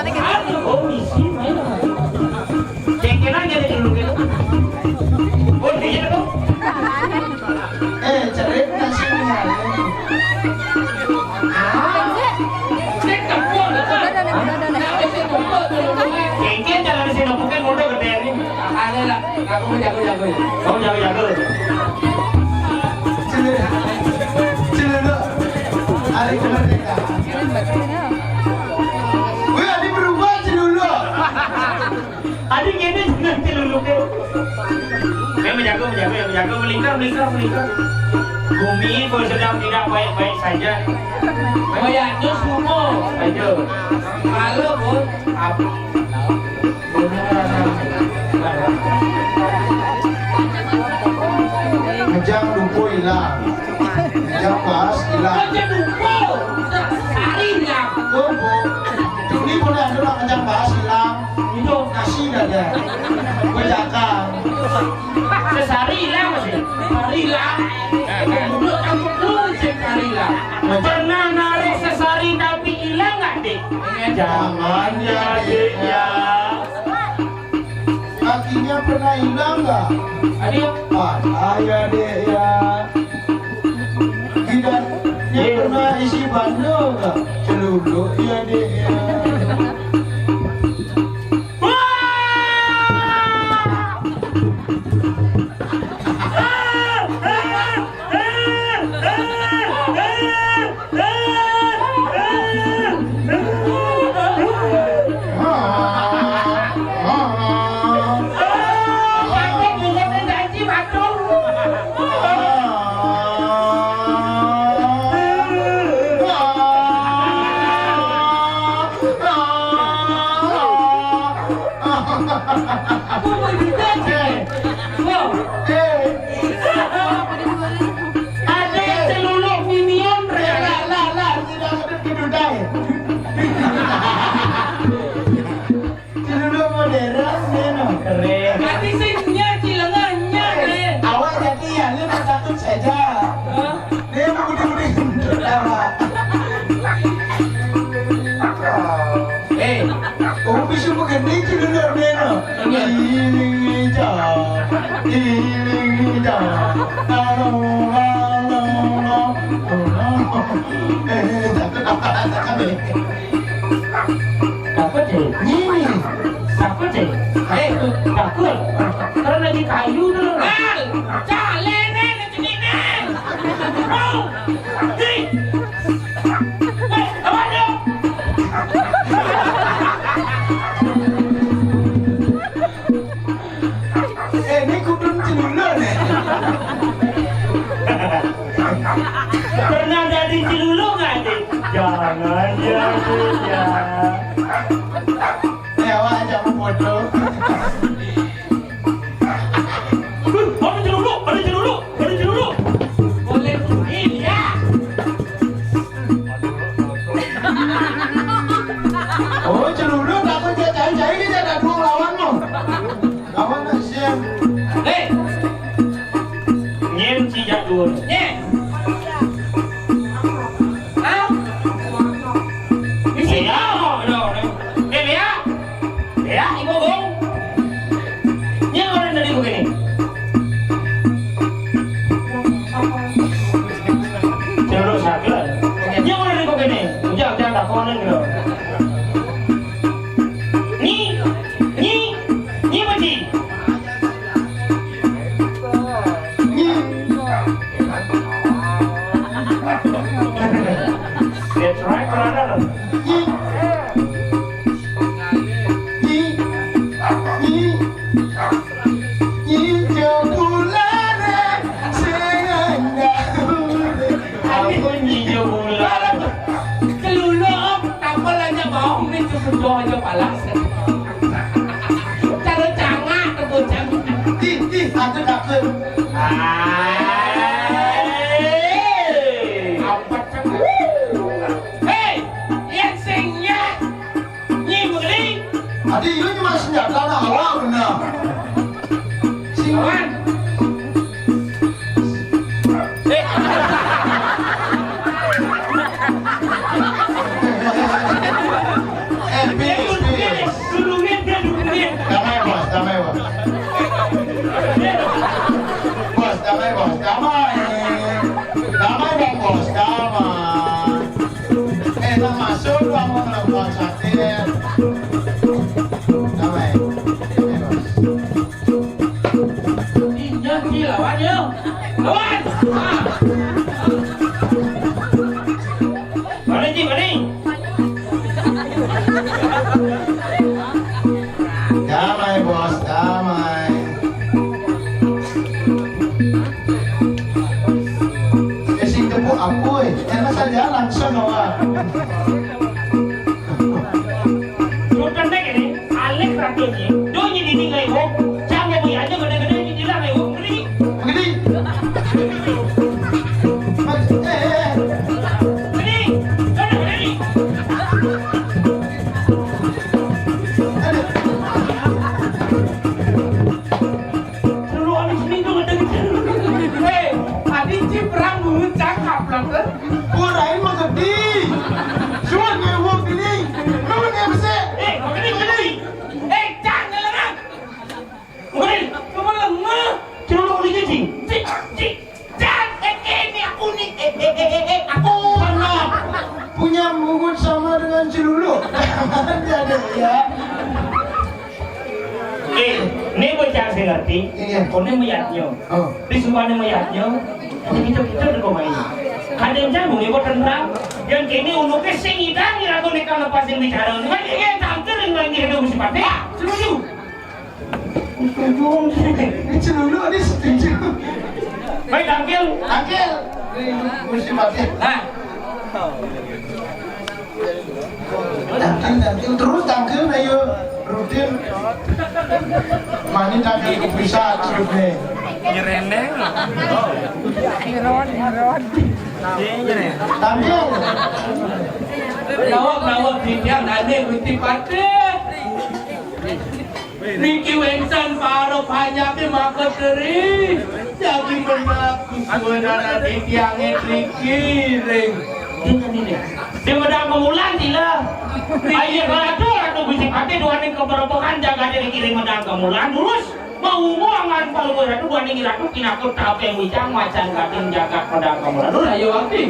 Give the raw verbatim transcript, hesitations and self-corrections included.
Oh, misi, main. Cengkelan jadi dulu gitu. Oh, iya tuh. Eh, cerit nasi nih. Ah, cek tempur, betul. Cengkeh jangan di sini, bukan modal gede nih. Ada lah, aku mau jago-jago. Kamu jago-jago. Cilulu. Cilulu. Hari kemerdekaan. Wih, adi berubah Cilulu. Adi gini jangan Cilulu ke. Yang menjaga, menjaga, yang menjaga, melingkar, melingkar, melingkar. Bumi kalau sedang tidak baik-baik saja. Kayaknya semua. Ayo. Kalau pun apa? Ngejang dupo ilang. Ngejang baas ilang. Ngejang dupo. Sari ilang. Dupo. Ini boleh ada nak ngejang baas ilang. Itu nasi dah ada. Bejakan. Sesari ilang masih. Sari ilang. Duduk campur dulu sesari ilang. Pernah narik sesari tapi ilang nggak, Dik? Jangan ya, Dik, ya. Kakinya pernah hilang nggak? Aduh. Patah ya, Dek, ya. Jidatnya pernah isi bando nggak? Celuluk ya, Dek, ya. Wah! Ada celuluk minion, Rek. Lah, lah, lah, tidak ada kedudai. Celuluk modern, ya, no. Keren. Tapi sing nyai cilengahnya, Rek. Awak jadi ya, lu takut saja. Hah? Dia mau gede-gede. Eh, oh, bisa begini celuluk dia, no. Iya. Iling hijau, iling hijau. Alo, alo, alo. Eh, takut apa? Takut apa? Takut, eh? Ini. Takut, eh? Eh, takut. Karena di kayu tu. Al, cak lene ni sini ni. Au. Di. Eh, apa tu? Eh, ini kudun celuluk ni. Pernah jadi celuluk nggak, Dik? Jangan ya, Dik, ya. Eh, awak ajak foto. Aduh, ada celuluk, ada celuluk, ada celuluk. Boleh, iya. Oh, celuluk, takut dia cari-cari, dia tak ada dua lawan, no. Lawan nak siang. Hei. Nyen cijak dua. Nyen. Hah? Di sini. Iya, no, no, no. Eh, Bea. Bea, ibu bung. Nyen orang dari begini. Celuluk sakit. Nyen orang dari begini. Ujang, ujang, tak konen, no. Ni, ni, ni beti. That's right, brother. Apa nyijo bulan? Celuluk, tambal aja bawang ni, sesudah aja palas. Cara cangak tu bocah. Ih, ih, aku takut. Ah. Hei, yang sing nyai. Nyi Mengeli. Adi, lu cuma senjata nak awak benar. Sing. Kawan. Eh, Pi. Dudungin dia, dudungin. Damai, Bos, damai, Bos. Bos, damai, Bos, damai. Damai, Bos, damai. Eh, nak masuk, Bos, mau nonton sate. Damai. Damai, Bos. Iya, iya, lawan, yo. Lawan. Ah. Balik, Ji, balik. Damai, Bos, damai. Eh, sing tepuk apa, eh? Jangan saja langsung, awak. Sultan dek ini, alik ratu ni. Dua ni dini ngai wong. Jangan bui aja gede-gede ni dila ngai wong. Gede. Gede. Eh, eh, eh. Gede. Gede, gede. Aduh. Lu ada seminggu ada gitu. Hei, tadi Cip perang dulu cakap lah kan. Pura ini mah gede. Suan ngai wong gede. Lu ngai besar. Eh, gede, gede. Eh, jangan ngelerang. Woi, kamu lemah. Celuluk dikit, Cing. Cik, cik. Jangan, eh, eh, ini aku nih. Eh, eh, eh, eh, eh, aku. Pernah punya mulut sama dengan celuluk. Jangan jadi, ya. Eh, ni bocah saya ngerti. Iya. Kau ni melihatnya. Oh. Di sebuah ni melihatnya. Kita, kita ada kau main. Kadang jamu ni buat tentang. Yang kini uluknya sing idang ni aku ni kalau pas yang bicara. Ni kan dia tampil dengan dia ada mesti pakai. Setuju. Setuju. Ini celulu ni setuju. Baik, tampil. Tampil. Ini mesti pakai. Nah. Tampil, tampil. Terus tampil, ayo. Rutin. Mani tampil ke pusat, terus ni. Nyerendeng. Ngerod, ngerod. Tampil. Nawak, nawak, titiang, nane, gusti patih. Niki wénten para panjaké maka teri. Jagi mendak kusunan ati tiangé niki ring. Di medang kemulan, Dila. Ayo, ratu, ratu, gusti patih, duaning keberebekan, jagaté niki ring medang kemulan. Terus, mau ngomongan kalau ratu, duaning ratu, kinakut tapé wijang, macan kating jagat medang kemulan. Terus, ayo, wakti.